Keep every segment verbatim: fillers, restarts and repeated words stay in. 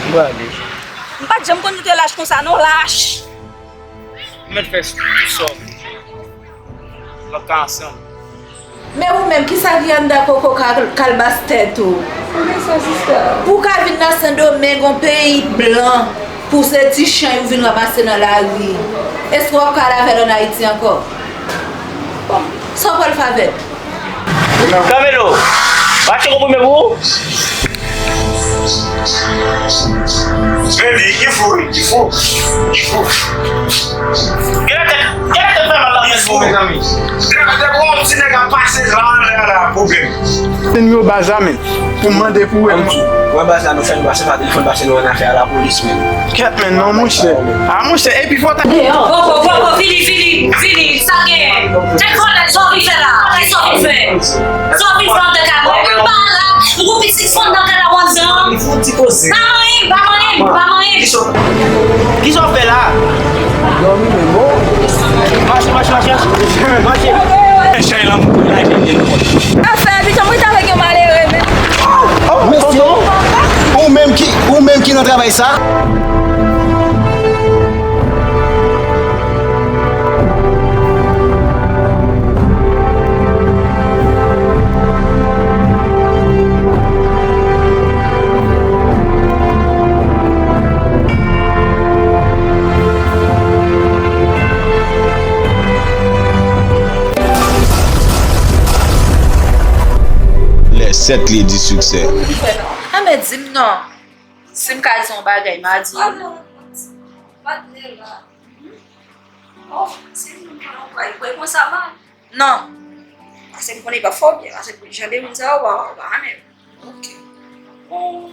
M prale. M pa t janm konn nou te lach konsa non, lach. M mèt fè tout sa w vle. N ap ka ansanm. Men ou menm, kisa ki anndan koko kal-, kalbas tèt ou? Pou w ka vin nan Sendomeng, yon peyi blan, pou se ti chay ou vin ranmase nan lari, èske w ap ka al avè l ann Ayiti ankò? Bon, sa w pral fè avè l? Kamelo, rache konprime pou ou. Men li, li fou, wi, li fou. Li fou. Gade tèt, gade tèt fè mal la. Li fou, mezanmi. Depi yon ti nèg ap pase la, la, la, pwoblèm. Se nou yo baz la, men. Pou mande pou wè m. Wè baz la, nou fè nou pase pa telefòn, pase nou an afè a lapolis, men. Kèt, men, non, monchè. A, monchè, epi fò ta. Koko, koko, vini, vini, vini, sa gen. Tèt vòlè, sa w vin fè la? Kisa w vin fè? Sa w vin fè anndan kay mwen? Mwen pa la. Ou gon pitit fanm nan kay la w anndan. Pa manyen, pa manyen, pa manyen. Kisa w fè la? Dòmi menm, o. Mache, mache, mache, mache. Mache. Chay lan pou la jèn de nou. Afè, pito mwen t avèk yon malere, men. Mesye, ou menm ki, ou menm ki nan travay sa? Les sept clés du succès. Anben, di m non. Si m ka di yon bagay, m a di. Patnè la. Oh, se moun pa yon bagay, kwè konsa mal. Non. Paske m konnen pa fò byen, paske jan de moun sa yo, pa, pa renmen. Ok. Bon,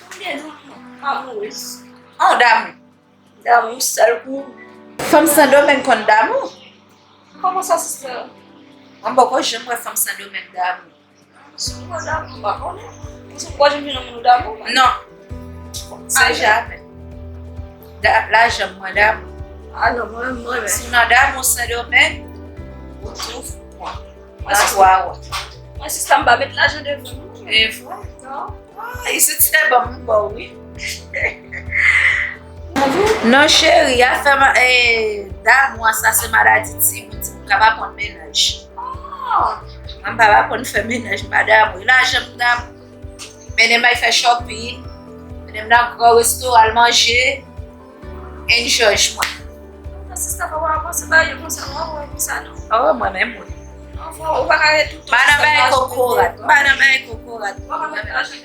konbyen de moun amourez? Oh, damou. Damou, sèl kou. Fanm Sendomeng konn damou. Kòman sa, sister? Mwen poko janm wè fanm Sendomeng damou. Si w pa damou, m pa konnen. Si w pa janm jwenn yon moun damou, non. Sa jamè. Da-, la janm mwen damou. A non, mwen, mwen, mwen. Si w nan damou Sendomeng, ou tou fou. Nan twa wòt. Mwen, sista, m pa met lajan devan, non. E vre? Non. Ah, isit se bon, m bon, wi. Non, cheri, afè ma-, eh, damou an, sa se maladi timoun, timoun ka pa konn mennaj. Ah, mwen pa, pa konn fè mennaj, m pa damou. Lajan m damou. Mennen m al fè shopping, mennen m nan gran restoran al manje, enjoy mwen. Sista, pa wè avanse bagay yo konsa, non, wè konsa, non. Oh, mwen menm, wi. Anfen, ou pa ka ret toutan. Pa nan bagay kokorat, pa nan bagay kokorat.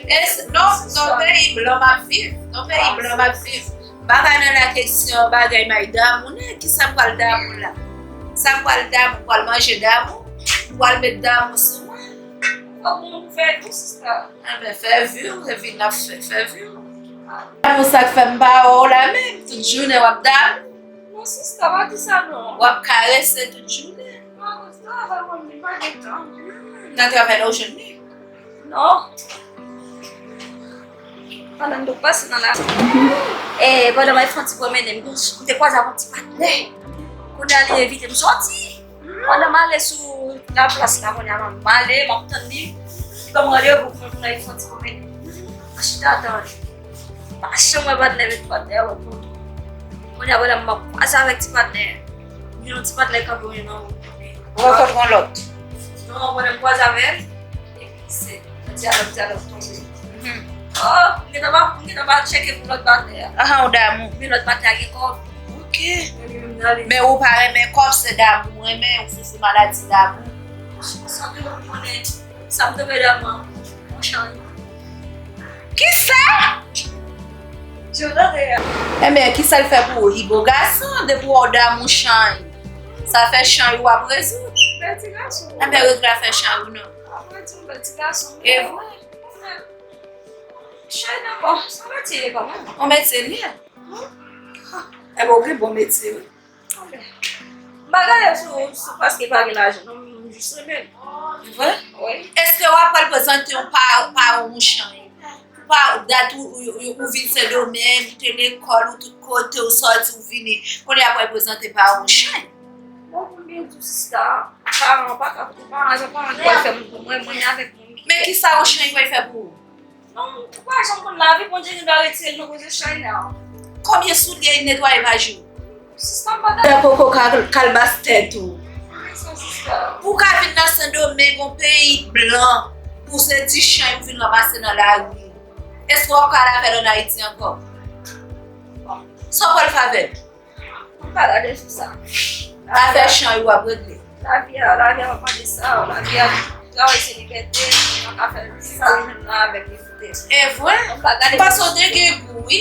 E s-, non, non, peyi blan m ap viv, non, peyi blan m ap viv. M pa ka nan la kesyon bagay may damou, non, kisa m pral damou la? Sa m pral damou, m pral manje damou, m pral met damou sou mwen. Fòk moun fè tou, sista. Enben, fè vi w, epi n ap fè, fè vi w. Damou sa k fè m pa wè w la menm, tout jounen w ap damou. Non, sista, pa di sa non. W ap karese tout jounen. Non, travay mwen, li pa gen tan. Nan travay la, ou jwenn li? Non. Pandan m t ap pase nan la. E, pandan m ap fè yon ti pwomennen, m, m te kwaze avèk yon ti patnè. Kounye a, li envite m sòti. Pandan m ale sou laplas la, kounye a, m ale, m ap tann li. Li ban m randevou pou mwen, pou n al fè yon ti pwomennen. Mwen chita tann li. Pa janm wè patnè, met patnè a wè pou mwen. Kounye a, pandan m ap kwaze avèk ti patnè, m jwenn yon ti patnè kanpe yon nan wout. Ou rankontre yon lòt? Non, pandan m kwaze avè l, epi se dyalòg, dyalòg tonbe. Mhm. Oh, m gentan pa, m gentan pa tcheke pou lòt patnè a. Ahan, ou damou. Men lòt patnè a gen kòb. Ok. Men li menm nan li. Men ou pa renmen kòb, se damou ou renmen, ou soufri maladi damou. Sa tou moun konnen, sa m tonbe damou an, mon chan. Kisa? Enben, kisa l fè pou ou? Li bo gason, depi w wè w damou chay. Sa fè chay ou ap rezoud. Bèl ti gason. Enben, regle afè chay ou non. Ap rezoud bèl ti gason. E vre. Chay nan bon, sa metye li kanmenm. Bon metye li ye. Enben, ou gen bon metye wi. M pa gade sou, sou paske pa gen lajan non, m jis renmen l. Vre? Wi. Èske w ap pral prezante yon pa, paran w chay? Pa, dat ou, ou, ou, ou vin Sendomeng, ou te lekòl, ou tout kote, ou sòti, ou vini. Kounye a pral prezante paran w chay. Bon, pou m byen di w, sista, paran pa ka, paran, paran ki pral fè moun pou mwen, mwen avèk moun ki. Men kisa yon chay pral fè pou ou? Non, ou pa janm konn lavi, Bondye gen dwa retire l nan koze chay la. Konbyen soulye l netwaye pa jou? Sista, m pa ta... Fè koko kal-, kalbas tèt ou. Sa, sista. Pou w ka vin nan Sendomeng, yon peyi blan, pou se ti chay ou vin ranmase nan lari. Èske w ap ka al avè l ann Ayiti ankò? Sa w pral fè avè l? M pa gade sou sa. Afè chay ou ap regle. Lavi a, lavi a pa mande sa. Lavi a, travay se libète. Mwen pa ka fè sa, mwen menm nan avèk li foute. E vre? M pa gade. M panse w te gen gou, wi.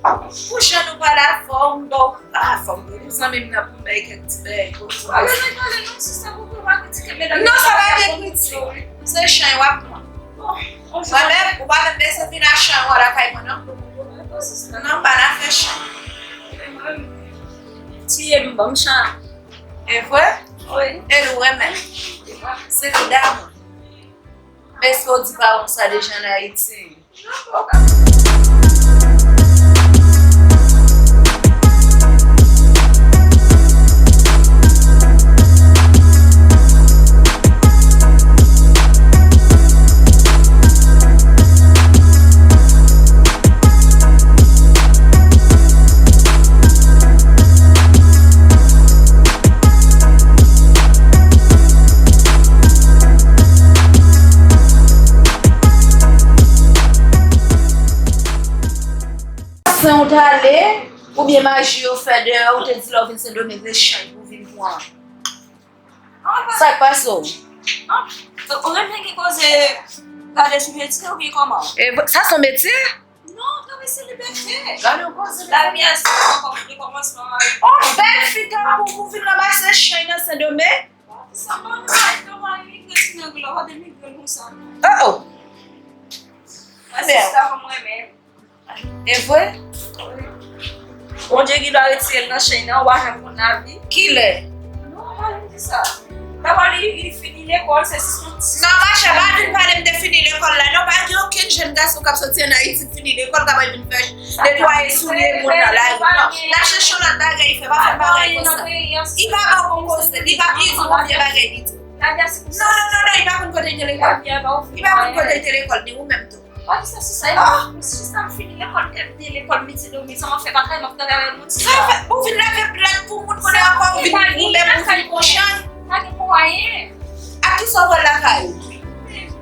Pou jan nou pale avè w, m ba w, a, fò m, zanmi m nan pou m bay kèk ti bagay. Pa bezwen pale non, sista, pou w pa kritike medam yo. Non, sa pa gen kritik. Se chay w ap pran. Mwen menm, ou pa menm bezwen vin ak chay w lakay mwen, non. Non, m pa nan afè chay. Tiye m, ban m chay. E vre? Wi. E nou renmen? Se kou damou. Men èske w di pa w sa deja ann Ayiti? Sen ou t ale, oubyen maji yo fè dèyè, ou te di lè w vin Sendomeng, se chay pou w vin pran. Sa k pase w? Ou renmen gen koze gade sou metye oubyen kòman? E, sa se yon metye? Non, travay se libète. Gade yon koze. Lavi a se yon kòm-, rekòmansman. On bèl fi tankou ou vin ranmase chay nan Sendomeng? Sa pa vre, sa pa imigre ti nèg la, pa demigre l konsa. Oh, oh. Mwen se sa mwen renmen. E vre? Bondye ki dwa retire l nan chay nan, ou pa janm konn lavi. Kilè? Non, pa janm di sa. Dabò li, li fini lekòl, se sispann. Non, machè, pa vin pale m de fini lekòl la. Non, pa gen okenn jèn gason k ap soti ann Ayiti k fini lekòl, k ap vin fè netwaye soulye moun nan lari. Non, n ap chèche yon lòt bagay fè, pa fè bagay konsa. Li pa ba w bon konsèy, li pa, li di w yon vye bagay li di w. Non, non, non, non, li pa konn kote l te lekòl. Li pa konn kote l te lekòl, ni ou menm tou. Pa di sa, sista, e pa, sista, m fini lekòl, m te lekòl, m te domi, sa m ap fè pa travay, m ap travay avè moun, sista. Sa fè, ou vin leve plat pou moun konnen ankò, ou vin goumen pou vin pran chay. Pa gen pou anyen. Ak kisa w pral lakay ou?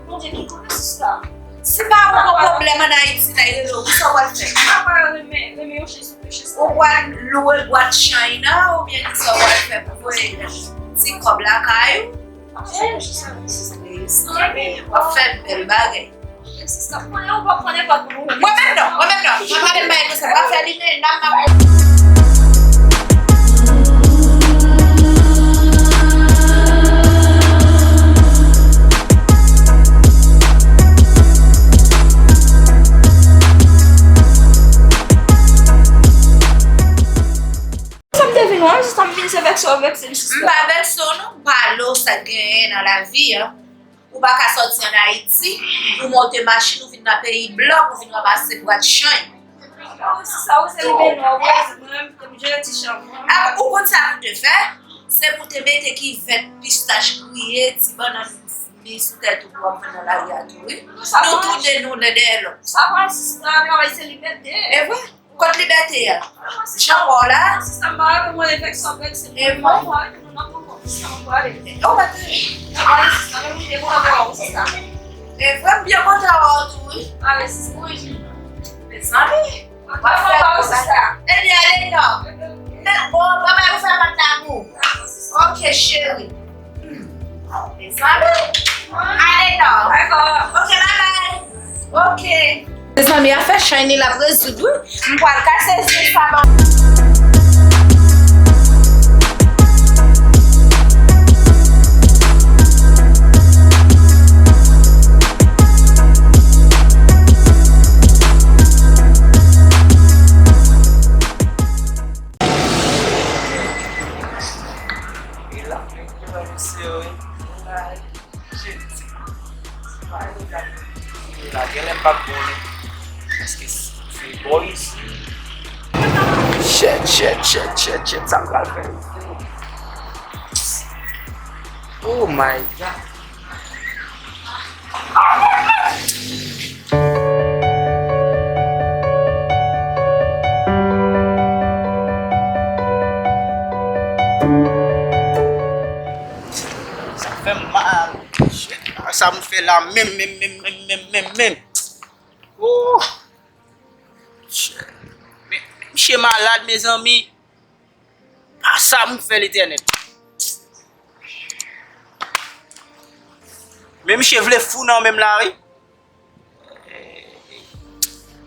Bondye ki konnen, sista. Si pa ou gon pwoblèm ann Ayiti la, yo rele w, kisa w pral fè? Papa renmen, renmen yon chans. Ou pral lwe bwat chay nan, oubyen kisa w pral fè pou voye ti kòb lakay ou? W ap fè bèl bagay. Mwen menm non, mwen menm non. Mwen pa menm bay konsa, w ap fè li men nan m ap. Sa m te vin wè, sa m vin se vèkse w vèkse m, sista. M pa vèkse w non, pale w sa k genyen nan lavi a. Ou pa ka sòti ann Ayiti, ou monte machin, ou vin nan peyi blan, ou vin ranmase bwat chay. Sista, ou se libète, ou mwen menm, m jere ti chay mwen. A, ou konn sa pou te fè? Se pou te mete kivèt pistach griye, ti bannann mi sou tèt ou pou w ap vann nan lari a tou, wi. Nou toude nou len dèyè lòt. Sa pa sista, travay se libète. E vre? Kot libète a? Jan w la? Sista, m pa rele mwen enfeksyon, enfeksyon. E mwen? Ou pa te. E vre, m byen kontan wè w tou, wi. Mezanmi. W ap fè konsa. Ebyen, ale non. Bon, bye bye, ou fè mwen damou. Ok, cheri. Mezanmi. Ale non. Ok, bye bye. Ok. Mezanmi, afè chay ni l ap rezoud, wi. M pral kase zye sa ban. E la, men, men, men, mesye yo, wi. Jedi. Se pa yon gade. La, genlè m p ap bon, non. Paske se bò isi. Shit, shit, shit, shit, shit, sa m pral fè. Oh my God. la menm, menm, menm, menm, menm, menm, menm. Ooh. Men, misye malad, mezanmi. Pa sa m fè, Letènèl. Men misye vle fou nan menm la, wi.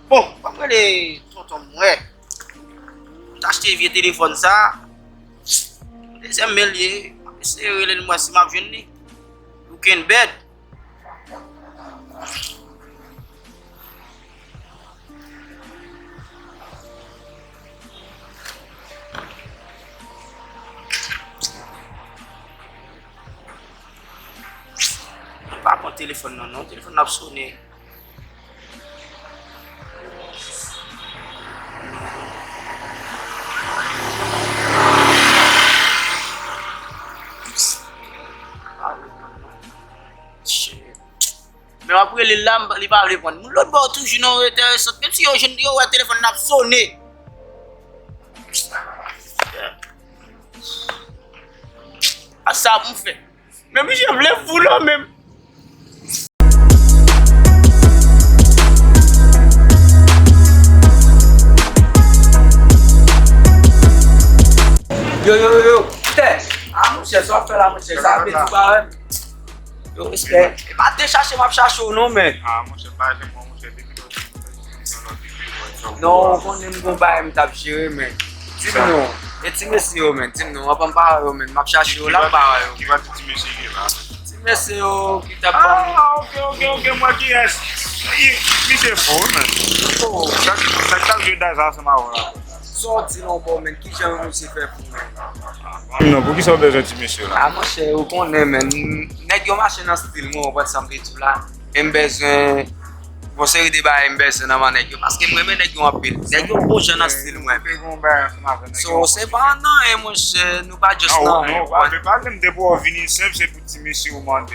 Bon, m ap rele tonton m, wè. M t achte vye telefòn sa. Dezyèm men l ye. M ap eseye rele l, m wè si m ap jwenn li. Looking bad. Mwen pa pran telefòn nan, non. Telefòn nan ap sonnen. Shit. Men w ap rele l la, m- li pa vle pran. Moun lòt bò toujou nan enteresan. Menm si yo jwenn, yo wè telefòn nan ap sonnen. A sa pou m fè. Men misye vle fou nan menm. Yo, yo, yo, yo. Tè. A, monchè, sa w ap fè la, monchè? Sa ap tou parèt. Yo, respè. E pa dechache m ap chache w non, men. Ah, monchè, pa janm pran monchè depi lòt. Non, ou konnen m gon bagay m t ap jere, men. Di m non. E ti mesye yo, men. Di m non. Anvan m pa wè yo, men. M ap chache yo la, m pa wè yo. Ki pati ti mesye ki la? Ti mesye yo ki t ap ban m. Ah, ok, ok, ok, m wè kiyès. Misye fò, wi, men. Oh. Sa k- sa k t ap jwe daj la ansanm avè w la? Sa w di non, bò, men. Kijan yon mesye fè fou, men? Non, poukisa w bezwen ti mesye la? Ah, monchè, ou konnen, men. Nèg yo mache nan stil mwen, ou konprann sa m vle di w la. E m bezwen, gon seri de bagay m bezwen nan men nèg yo. Paske m renmen nèg yo anpil. Nèg yo bon jan nan stil mwen. So, se pa nan anyen, monchè, nou pa just nan anyen, ou konprann? Depi w vini senp, se pou ti mesye ou mande.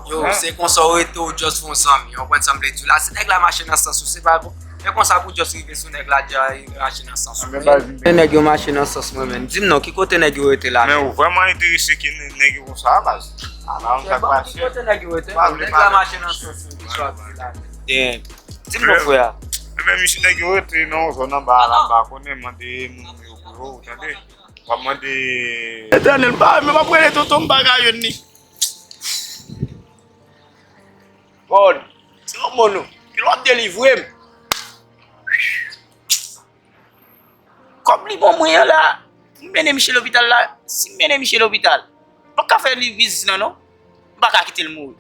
Yo, se konsa w rete, ou just fè yon zanmi. Ou konprann sa m vle di w la? Si nèg la mache nan sans ou, se pa bon. E konsa pou just rive sou nèg la, di a, li mache nan sans ou. Men nèg yo mache nan sans mwen, men. Di m non, ki kote nèg yo rete la? Men ou vrèman enterese ki nèg yo konsa, baz? Ah, non, sa k pase? Ki kote nèg yo rete? Nèg la mache nan sans mwen, ki swa di la. Damn. Di m non, frè. Ebyen, misye, nèg yo rete nan zòn anba la, m pa konnen, mande moun yo pou yo, ou tande? W ap mande. Etènèl, m pa, men m ap rele tonton m, m pa ka jwenn li. Bon, se yon moun, non. Ki lè w ap delivre m? Kòb li ban mwen an la, pou m mennen misye lopital la, si m mennen misye lopital, m p ap ka fè li biznis lan non. M pa ka kite l mouri.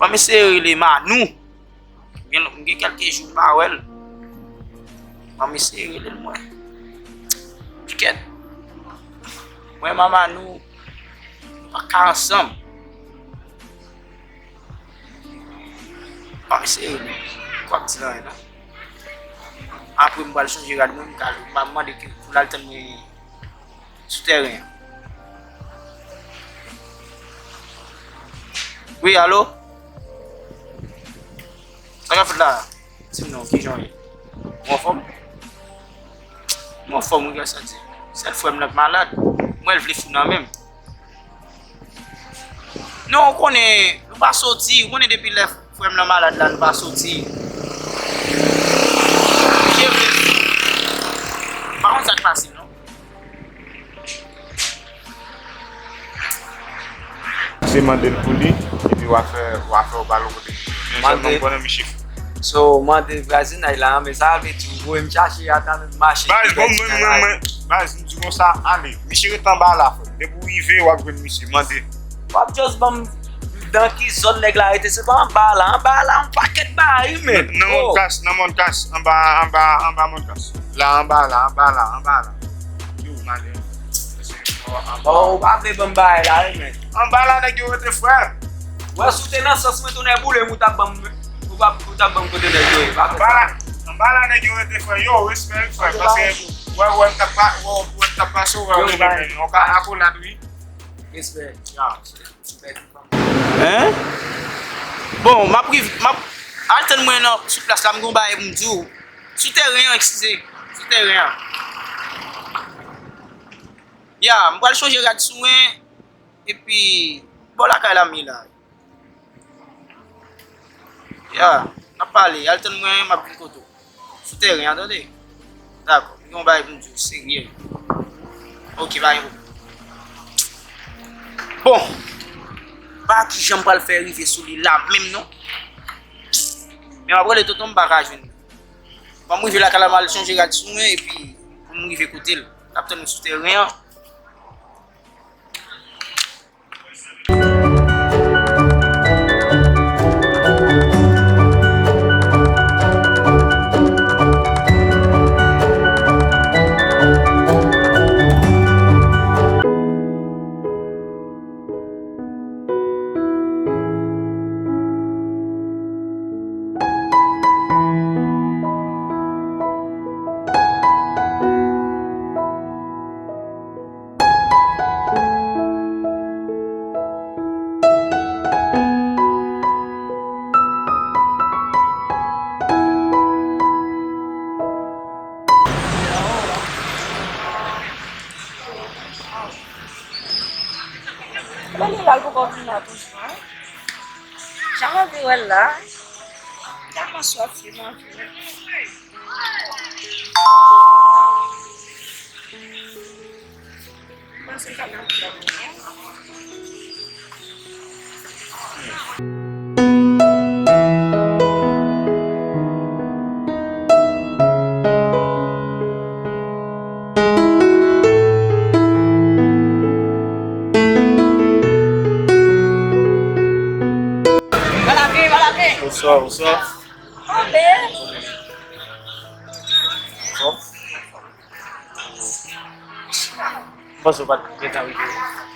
Ban m eseye rele Manou. M gen, m gen kèlke jou m pa wè l. Ban m eseye rele l mwen. Kèt. Mwen, Manou, nou pa ka ansanm. Ban m eseye rele l. Kwak di l anyen non. Apre m pral chanje rad mwen, m ka, m mande ke pou l al tann mwen sou tèren an. Wi, alo? Sa k ap fèt la? Di m non, kijan w ye? Ou anfòm? M anfòm, wi, gras a Dye. Sèl frè m nan k malad. M wè l vle fou nan men m. Non, ou konnen, nou pa soti. Ou konnen depi lè frè m nan malad la, nou pa soti. Misye vle fou. M pa konn sa k pase l non. Se mande l pou li, epi w a fè, w a fè w ba l yon kote. Men sèlman m konnen misye fou. So, mande vwazinay la, men sa vle di ou voye m chache ata menm mache. Baz, bon, mwen, mwen, mwen, baz, m di konsa, ale. Misye ret anba la, frè. Depi w rive, w ap jwenn misye. Mande. W ap just ban m dan ki zòn nèg la rete. Se pa anba la. Anba la, yon pakèt bagay, wi, men. Nan, nan Mòn Kas, nan Mòn Kas, anba, anba, anba Mòn Kas. La, anba la, anba la, anba la. Yo, malè. Oh, ou pa vle ban m bagay la, wi, men. Anba la, nèg yo rete, frè. Wè, si w te nan sans mwen, tonè boule m, ou t ap ban m, ou t ap, ou t ap ban m kote nèg yo ye. Pa fè sa. Anba la, anba la, nèg yo rete, frè. Yo, respè, wi, frè. Paske, wè, wè, m t ap pa, wè, wè, m t ap pase, wè, yo, wè, men, men, yon ka akolad, wi. Respè. Ya. Hein? Bon, m ap riv, m ap al tann mwen nan, sou plas la, m gon bagay pou m di w. Sou tèren an, eskize. Sou tèren an. Ya, m pral chanje rad sou mwen, epi Bò lakay la m ye la. Ya, n ap pale, al tann mwen, m ap vin kote w. Sou tèren an, tande? Dakò, m gen yon bagay pou m di w, serye. Ok, pa gen pwoblèm. Bon, pa kijan m pral fè rive sou li la menm non. Men m ap rele tonton m pa ka jwenn li. Ban m rive lakay la, m al chanje rad sou mwen, epi pou m rive kote l. L ap tann mwen sou tèren an. Kote li la, l poko vin la toujou, en? Jan m anvi wè l la. Tèlman swaf li, m anvi wè l. M panse l pa nan pwoblèm, en. Bonswa, bonswa. Bon. M panse w pa t gentan rive.